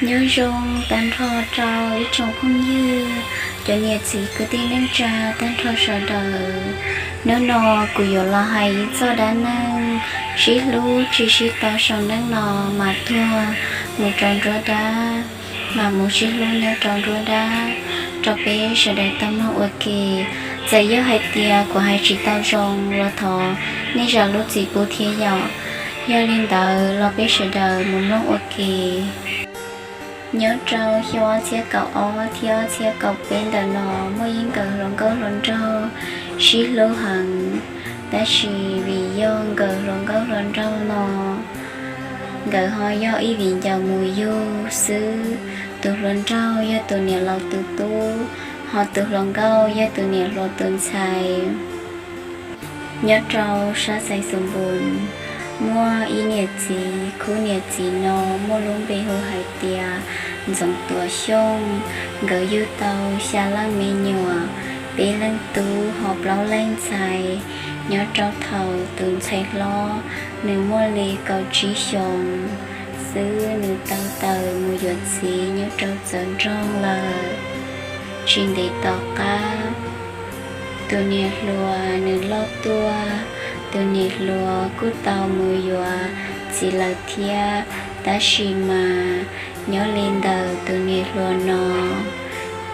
Nyob zoo tag nrho rau ib tsoom phooj ywg, cov niam txiv kwv tij neej tsa tag nrho sawv daws. Hnub no kuv yuav los hais ib txoj dab neeg sib hlub tsis sib tau sau neej no mas tuag mus rau nruab dab, mas mus sib hlub nyob rau nruab dab rau peb sawv daws tau mloog ua ke. Txawm yog hais tias kuv hais tsis tau zoo los thov nej zam lub txim pub thiab yom. Yog li ntawd los peb sawv daws mus mloog ua ke. Nyob rau xyoo ob txhiab kaum ob thiab ob txhiab kaum peb ntawm no muaj ib nkawm hluas nkauj hluas nraug sib hlub heev, tab sis vim yog nkawm hluas nkauj hluas nraug no nkawd ho yog ib viv ncaus mus yug xwb. Tus hluas nraug yog tus niam laus tus tub, ho tus hluas nkauj yog tus niam hluas tus ntxhais. Nyob rau sab Xais Xus Npus muaj ib niam txiv, khub niam txiv no muaj lub npe hu hais tias Ntxoov Tuam Xyooj. Nkawd yug tau xya leej me nyuam, peb leej tub ho plaub leej ntxhais. Nyob rau thaum tus ntxhais hlob nws muaj li kaum tsib xyoos xwb, nws tau tawm mus yuav txiv nyob rau txawv nroog lawm. Tsis ntev tom qab tus niam hluas nws loj tuaj, tus niam hluas kuj tau mus yuav txiv lawm thiab. Tab sis mas nyob li ntawm tus niam hluas no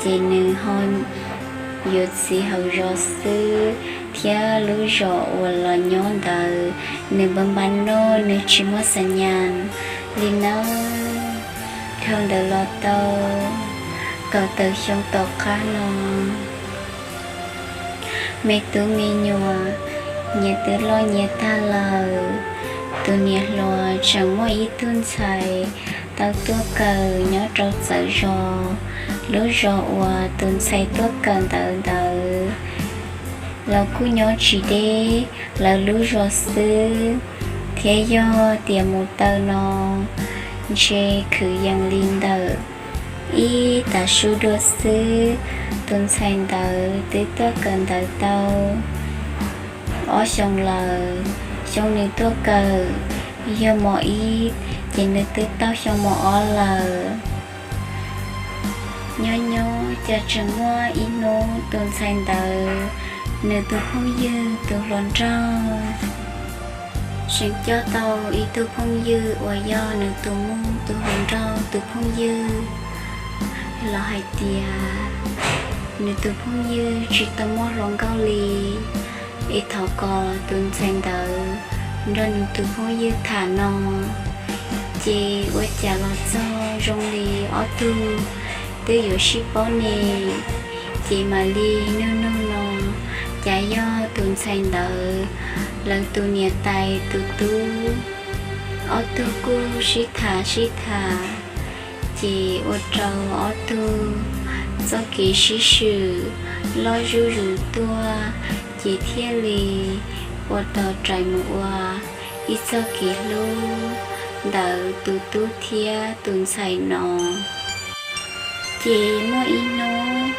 ces nws ho yuav txiv hauv zos xwb, thiab lub zos uas los nyob ntawd nws npam npam noj, nws tsis muaj xa nyas li nawb. Dhau ntawd los tau kaum tawm xyoo tom qab no, me tub me nyuam nyias twb loj nyias tag lawm. Tus niam hluas tseem muaj ib tug ntxhais tau tuaj kawm nyob rau txawv zos. Lub zos uas tus ntxhais tuaj kawm ntawd ntawd los kuj nyob tsis deb lawv lub zos xwb, thiab yog tias mus taw no ntshe kwv yees li ntawm ib tav su dua xwb. Tus ntxhais ntawd twb tuaj kawm ntawv tau ob xyoos lawm. Xyoo nws tuaj kawm yog mos ib, ces nws twb tau xyoo mos ob lawm. Nyob nyob cas tseem muaj ib hnub tus ntxhais ntawd nws tus phooj ywg tus hluas nraug tseem coj tau ib tug phooj ywg uas yog nws tus muam tus hluas nraug tus phooj ywg los hais tias nws tus phooj ywg tsis tau muaj hluas nkauj li, es thov kom tus ntxhais ntawd nrog nws tus phooj ywg tham no. Ces ua cas los txog zoo li ob tug twb yuav sib paub ne, ces mam li nug nug no, cas yog tus ntxhais ntawd lawv tus niam tais tus tub. Ob tug kuj sib tham sib tham, ces ua rau ob tug txoj kev sib swm loj zuj zus tuaj, ces thiaj li ua tau rais mus ua ib txoj kev hlub ntawm tus tub thiab tus ntxhais no. Ces muaj ib hnub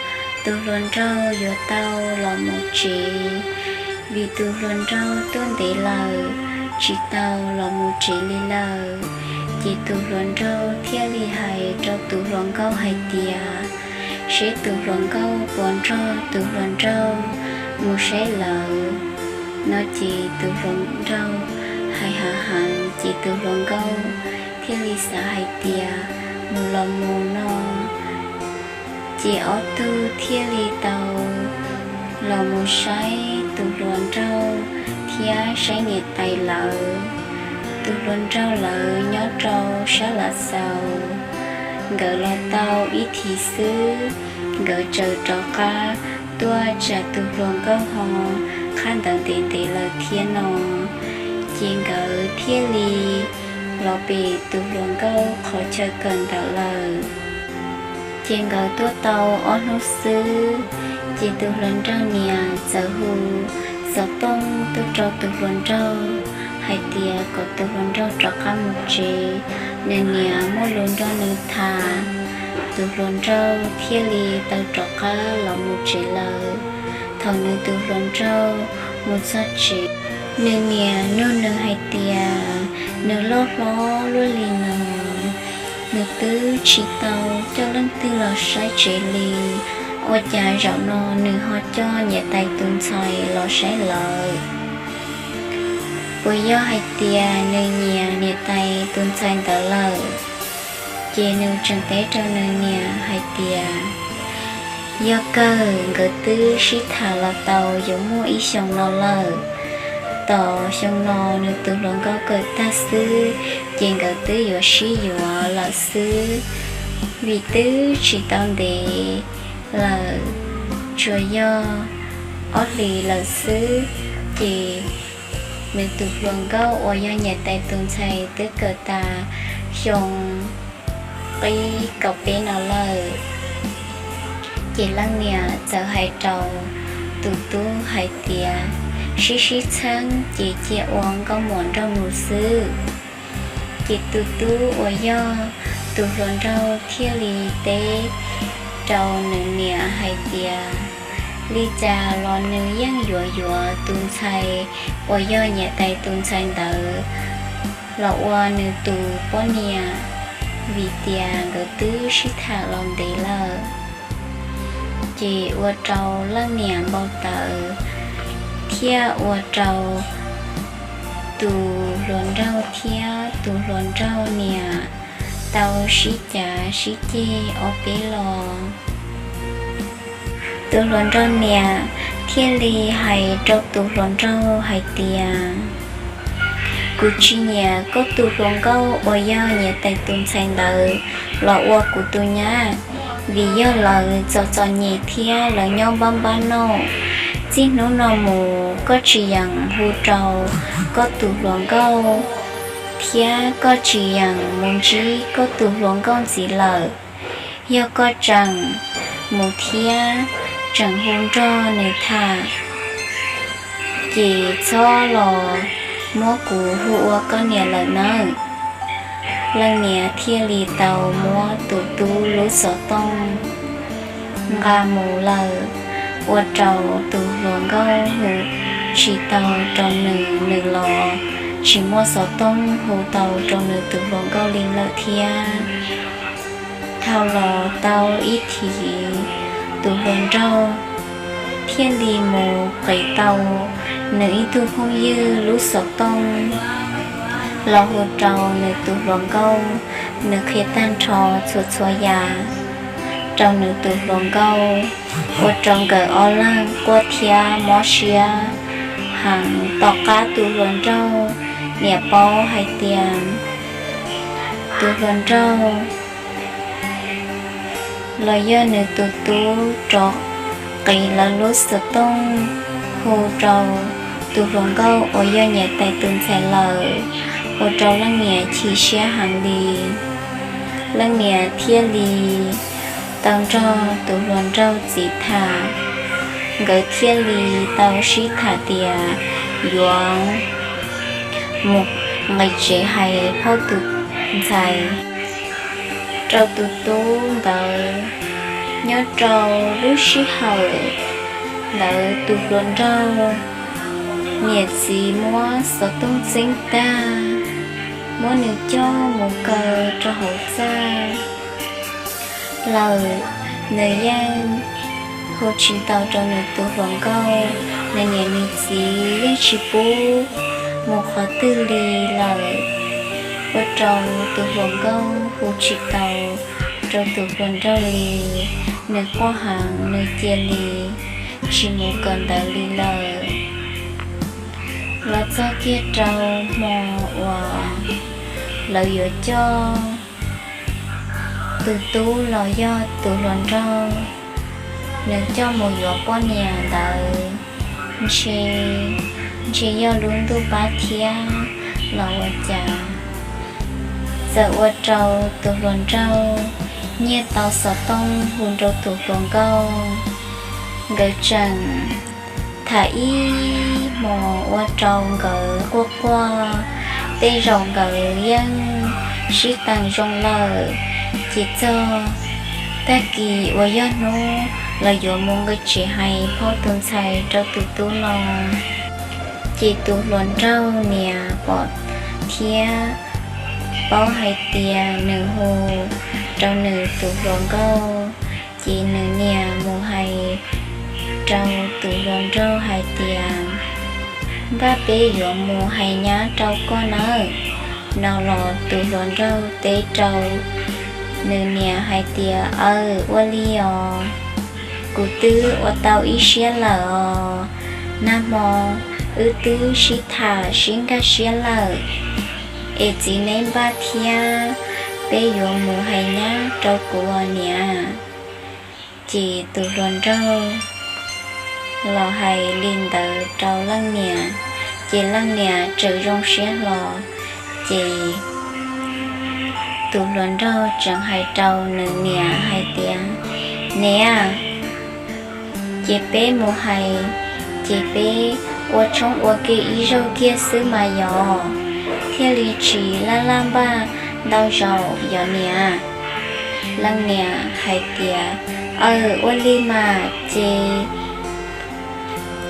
tus hluas nraug yuav tau los mus tsev, vim tus hluas nraug tuaj ntev lawm tsis tau los mus tsev li lawm. Ces tus hluas nraug thiaj li hais rau tus hluas nkauj hais tias, seb tus hluas nkauj puas nrog tus hluas nraug mus saib lawv no. Ces tus hluas nraug hais hav heev, ces tus hluas nkauj thiaj li xav hais tias mus los mus no. Ces ob tug thiaj li tau los mus saib tus hluas nraug thiab saib niam tais lawv. Tus hluas nraug lawv nyob rau sab Lav Xaus, nkawd los tau ib thiv xwb, nkawd txawm rov qab tuaj tsam tus hluas nkauj ho qhab ntawv ntev ntev lawm thiab no. Ces nkawd thiaj li los pem tus hluas nkauj qhov chaw kawm ntawv lawm. Ces nkawd tuaj tau ob hnub xwb, ces tus hluas nraug niam txawm hu xov tooj tuaj rau tus hluas nraug hais tias kom tus hluas nraug rov qab mus tsev, nws niam muaj lus nrog nws tham. Tus hluas nraug thiaj li tau rov qab los mus tsev lawm. Thaum nws tus hluas nraug mus txog tsev, nws niam nug nws hais tias, nws loj hlob luaj li no, Nws twb tsis tau coj leej twg los saib tsev li, ua cas zaum no nws ho coj niam tais tus ntxhais los saib lawm. Puas yog hais tias nws nyiam niam tais tus ntxhais ntawd lawm? Ces nws tseem teb rau nws niam hais tias, yog kawg, nkawd twb sib tham los tau yuav muaj ib xyoos no lawm. Tom xyoo no nws tus hluas nkauj kawm tag xwb, ces nkawd twb yuav sib yuav lawm xwb, vim twb tsis tau ntev lawm, tsuas yog ob hlis lawm xwb. Ces nws tus hluas nkauj uas yog niam tais tus ntxhais twb kawm tas xyoo qib kaum peb no lawm. Ces leej niam txawm hais rau tus tub hais tias, sib sib txheeb ces cia ua nkauj muam nraug nus xwb. Ces tus tub uas yog tus hluas nraug thiaj li teb rau nws niam hais tias, li cas los nws yeej yuav yuav tus ntxhais uas yog niam tais tus ntxhais ntawd los ua nws tus poj niam, vim tias nkawd twb sib tham los ntev lawm. Ces ua rau leej niam npau taws, thiaj ua rau tus hluas nraug thiab tus hluas nraug niam tau sib cav sib ceg ob peb los. Tus hluas nraug niam thiaj li hais rau tus hluas nraug hais tias, kuv tsis nyiam koj tus hluas nkauj uas yog niam tais tus ntxhais ntawd los ua kuv tus nyab, vim yog lawv txom txom nyem thiab lawv nyob npab npab noj. Txij hnub no mus koj tsis yeem hu rau koj tus hluas nkauj, thiab koj tsis yeem mus ntsib koj tus hluas nkauj ntxiv lawm. Yog koj tseem mus thiab tseem hu nrog nws tham, ces txhob los muab kuv hu ua koj niam lawm nawb. Leej niam thiaj li tau muab tus tub lub xov tooj nqa mus lawm, ua rau tus hluas nkauj hu tsis tau rau nws, nws los tsis muaj xov tooj hu tau rau nws tus hluas nkauj li lawm thiab. Dhau los tau ib thiv, tus hluas nraug thiaj li mus qev tau nws ib tug phooj ywg lub xov tooj los hu rau nws tus hluas nkauj. Nws qhia tag nrho txhua txhua yam rau nws tus hluas nkauj, ua rau nkawd ob leeg quaj thiab mob siab heev. Tom qab tus hluas nraug niam paub hais tias tus hluas nraug los yog nws tus tub rov qev lawv lub xov tooj hu rau tus hluas nkauj uas yog niam tais tus ntxhais lawm, ua rau leej niam chim siab heev li. Leej niam thiaj li tau nrog tus hluas nraug txiv tham, nkawd thiaj li tau sib tham tias yuav mus nqis tsev hais phauj tus ntxhais rau tus tub ntawd. Nyob rau lub sij hawm ntawd tus hluas nraug niam txiv muab xov tooj txeeb tag, muab nws coj mus kaw rau hauv txaj lawm, nws yeej hu tsis tau rau nws tus hluas nkauj, nws niam nws txiv yeej tsis pub mus qhov twg li lawm, ua rau tus hluas nkauj hu tsis tau rau tus hluas nraug li. Nws quaj heev, nws cia li tsis mus kawm ntawv li lawm. Los txog kiag rau hmo uas lawv yuav coj tus tub los yog tus hluas nraug, nws coj mus yuav poj niam ntawd, ntshe, ntshe yog lub ntuj pab thiab los ua cas, txawm ua rau tus hluas nraug nyiag tau xov tooj hu rau tus hluas nkauj. Nkawd tseem tham ib hmos ua rau nkawd quaj quaj, tej zaum nkawd yeej sib teem zoo lawm. Ces txog tag kis uas yog hnub lawv yuav mus nqis tsev hais phauj tus ntxhais rau tus tub no, ces tus hluas nraug niam pom thiab paub hais tias nws hu rau nws tus hluas nkauj, ces nws niam mus hais rau tus hluas nraug hais tias, Npaj peb yuav mus hais nyab rau koj nawb, no los tus hluas nraug teb rau nws niam hais tias, Aw, ua li os, kuv twb ua tau ib siab lawm os, nag hmo wb twb sib tham sib nkag siab lawm, es txiv neb npaj thiab, peb yuav mus hais nyab rau kuv os niam. Ces tus hluas nraug los hais li ntawd rau leej niam, ces leej niam tseem zoo siab hlo. Ces tus hluas nraug tseem hais rau nws niam hais tias, Niam, ces peb mus hais, ces peb ua tshoob ua ke ib zaug kiag xwb mas yog thiaj li tsis laj laj npaj ntau zaus yog niam. Leej niam hais tias, Aw, ua li mas. Ces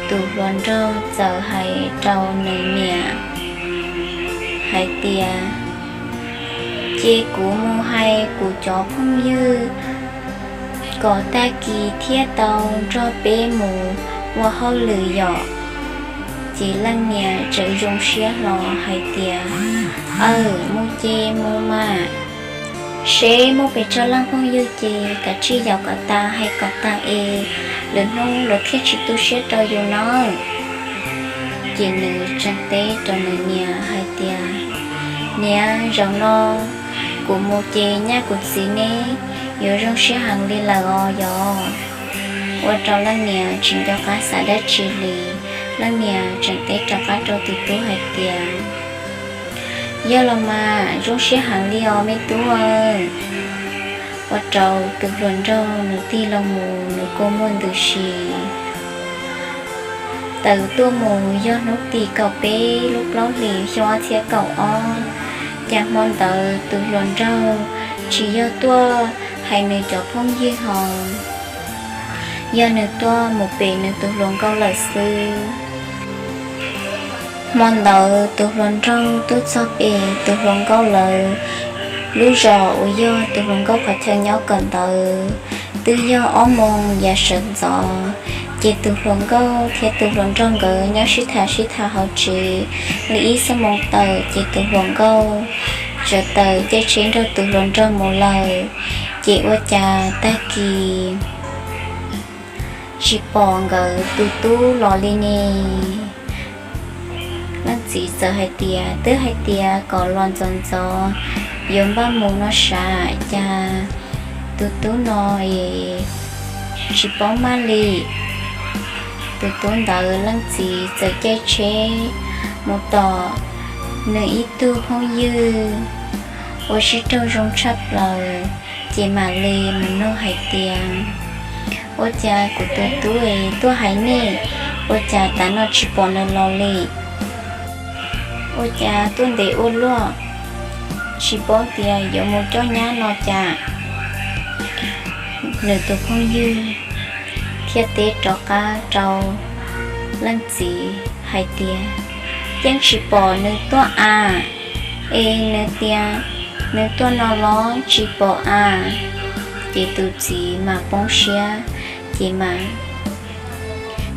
tus hluas nraug txawm hais rau nws niam hais tias, Ces kuv mus hais kuv cov phooj ywg kom tag kis thiaj tau nrog peb mus ua hauj lwm yom. Ces leej niam tseem zoo siab hlo hais tias, Aw, mus ces mus mas, seb muaj pes tsawg leej phooj ywg ces kav tsij yaum kom tas hais kom tas es lwm hnub luag thiaj tsis tu siab rau yus nawb. Ces nws tseem teb rau nws niam hais tias, Niam, zaum no kuv mus ces nyaj kuv txiv neb yuav zoo siab heev li lawm os yog. Ua rau leej niam tsis nco qab xav dab tsi li, leej niam tseem teb rov qab rau tus tub hais tias, Yog los mas, zoo siab heev li os me tub. Ua rau tus hluas nraug nws tig loo mus nws kuj muaj ntws si tawm tuaj mus yog hnub tim kaum peb lub plaub hlis xyoo ob txhiab kaum ob. Cas hmo ntawd tus hluas nraug tsis yog tuaj hais nws cov phooj ywg ho, yog nws tuaj mus pem nws tus hluas nkauj lawm xwb. Hmo ntawd tus hluas nraug tuaj txog pem tus hluas nkauj lawv lub zos uas yog tus hluas nkauj qhov chaw nyob kawm ntawv, twb yog ob moos yav sawv ntxov. Ces tus hluas nkauj thiab tus hluas nraug nkawd nyob sib tham sib tham hauv tsev li ib xuab moos tawm, ces tus hluas nkauj txawm tawm caij tsheb nrog tus hluas nraug mus lawm. Ces ua cas tag kis tsis pom nkawd tus tub los li ne. Leej txiv txawm hais tias, Twb hais tias kom los ntxov ntxov, yuav npaj mus no sav, cas tus tub no es tsis paub maj li. Tus tub ntawd leej txiv txawm caij tsheb mus tom nws ib tug phooj ywg uas sib raug zoo tshaj plaws, ces mam li mus nug hais tias, Ua cas kuv tus tub es tuaj hais nej, ua cas tav no tsis pom nws los li? Ua cas tuaj ntev ua luaj, tsis paub tias yuav mus coj nyab no cas? Nws tus phooj ywg thiaj teb rov qab rau leej txiv hais tias, Yeej tsis pom nws tuaj a, es nws tias nws tuaj no los tsis pom a. Ces tus txiv mas poob siab, ces mas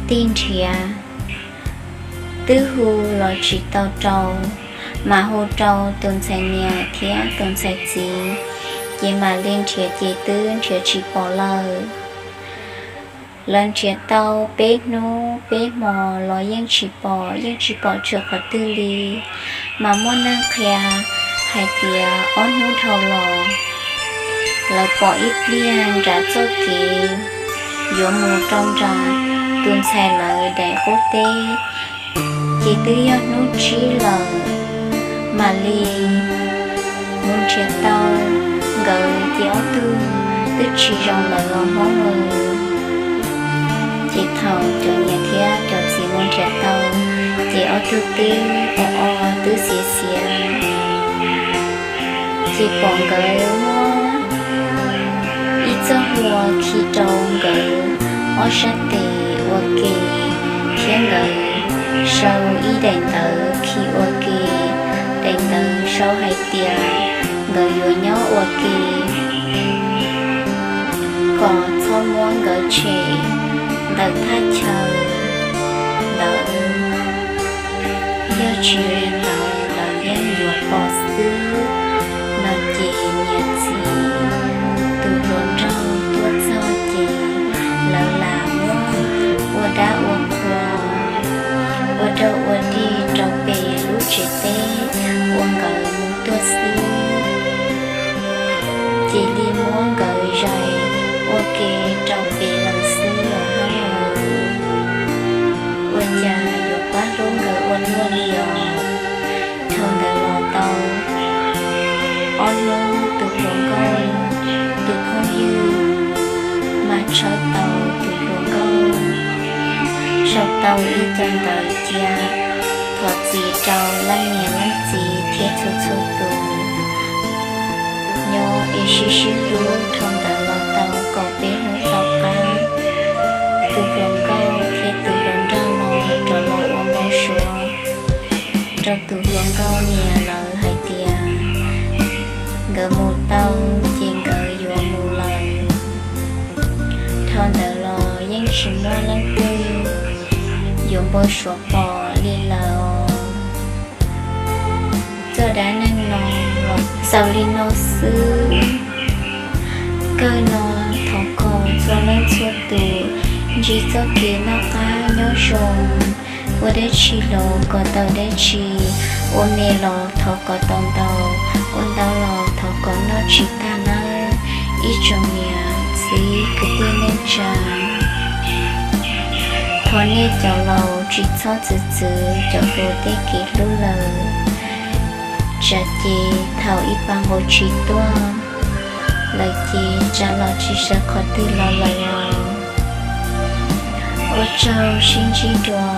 tig nrhiav, twb hu los tsis tau rau, mas hu rau tus ntxhais niam thiab tus ntxhais txiv, ces mam li nrhiav ces twb nrhiav tsis pom lawm. Lawv nrhiav tau peb hnub peb hmo los yeej tsis pom, yeej tsis pom tshwm qhov twg li. Mas muaj neeg qhia hais tias ob hnub dhau los, lawv pom ib pliag nram txoj kev yuav mus rau nram tus ntxhais lawv daim qub teb, ces twb yog hnub tsib lawm. Mam li mus nrhiav tau nkawd ces ob tug twb tsis zoo lawm los Hmoob lawm. Ces thaum cov niam thiab cov txiv mus nrhiav tau, ces ob tug twb o o twb xiav xiav. Ces pom nkawd muab ib txoj hlua khi rau nkawd ob sab tes ua ke, thiab nkawd sau ib daim ntawv khi ua ke, Daim ntawv sau hais tias nkawd yuav nyob ua ke, kom txhob muab nkawd tshem ntawm thaj chaw ntawd. Yog tsis li ntawd lawv yeej yuav pom xwb no ces niam txiv tus hluas nraug tuaj txog ces lawv lam muab ua dab ua qhua, ua rau ua dig rau pem lub tsev teb uas nkawd mus tuaj xwb. Cia li muab nkawd zais ua ke rau pem lawm xwb los hab. Ua cas yuav pab hlub nkawd ua luaj li os. Dhau ntawd los tau ob hnub tus hluas nkauj tus phooj ywg mas tshawb tau tus hluas nkauj, sau tau ib co ntawv cia thov txim rau leej niam leej txiv thiab txhua txhua tus. Nyob ib sib sib hlub dhau ntawd los tau kaum peb hnub tom qab, tus hluas nkauj thiab tus hluas nraug no rov los ua npau suav rau tus hluas nkauj niam lawv hais tias nkawd mus tau ces nkawd yuav mus lawm. Dhau ntawd los yeej tsis muaj leej twg yuav npau suav pom li lawm. Txoj dab neeg no los xaus li no xwb. Kawg no thov kom txhua leej txhua tus ntsib txoj kev noj qab nyob zoo, ua dab tsi los kom tau dab tsi, ua me los thov kom tau ntau, ua ntau los thov kom noj tsis tag nawb ib tsoom niam txiv kwv tij neej tsa. Thov nej cov laus tsis txhob txwv txwv cov hluas tej kev hlub lawm. Tsam ces thaum ib pa nqus tsis tuaj lawm ces tsam los tsis sawv qhov twg los lawm os. Ua tsaug sib ntsib dua.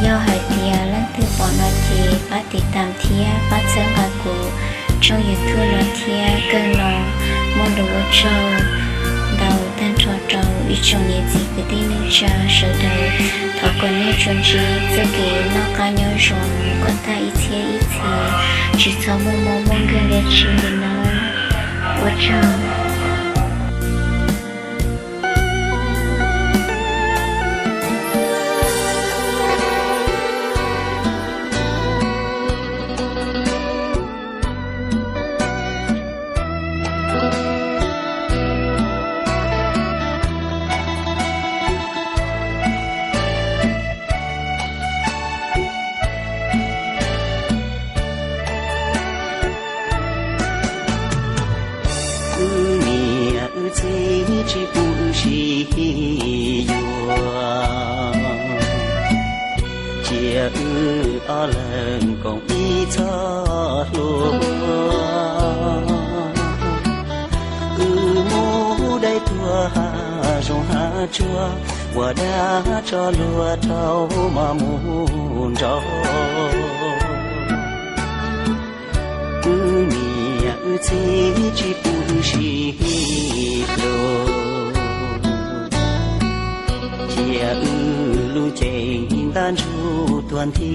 Yog hais tias leej twg pom no ces pab tiv tam thiab pab txhawb nqa kuv tshooj YouTube no thiab. Kawg no muaj lus ua tsaug ntau tag nrho rau ib tsoom niam txiv kwv tij neej tsa sawv daws. Thov kom nej tsuas ntsib txoj kev noj qab nyob zoo kom tag ib txhiab ib txhis, tsis txhob muaj mob muaj nkeeg dab tsi li nawb. Ua tsaug. Wb niam wb txiv tsis pub wb sib yuav, cia wb ob leeg koom ib txoj hlua. Wb mus dai tuag hav zoov hav tsuag, ua dab tso luag rau mos mus nraug. Wb niam wb txiv tsis pub wb sib hlub, cia wb lub cev ntab ntsug tuag nthi.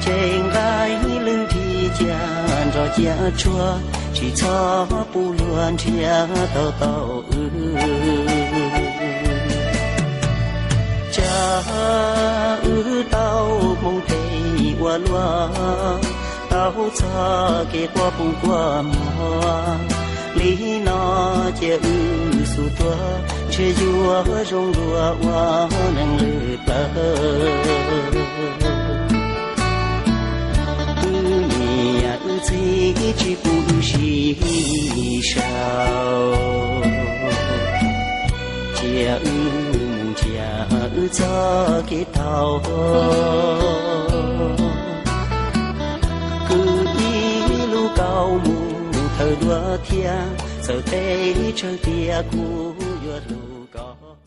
Ces nqaij lwg nthi cia nroj cia tshuaj, tsis txhob pub luag nrhiav tau tau wb. Cas wb tau hmoov phem ua luaj, tau txoj kev quaj poob quaj mog. Li no cia wb xub tuag, ntshe yuav zoo dua ua neeg lwj plawv. Wb niam wb txiv tsis pub wb sib sau, cia wb mus nrhiav wb txoj kev tau. Kwv ib lub kaus mus thawj dua thiab, txawm teb tsawg tias kuv yuav hlub koj.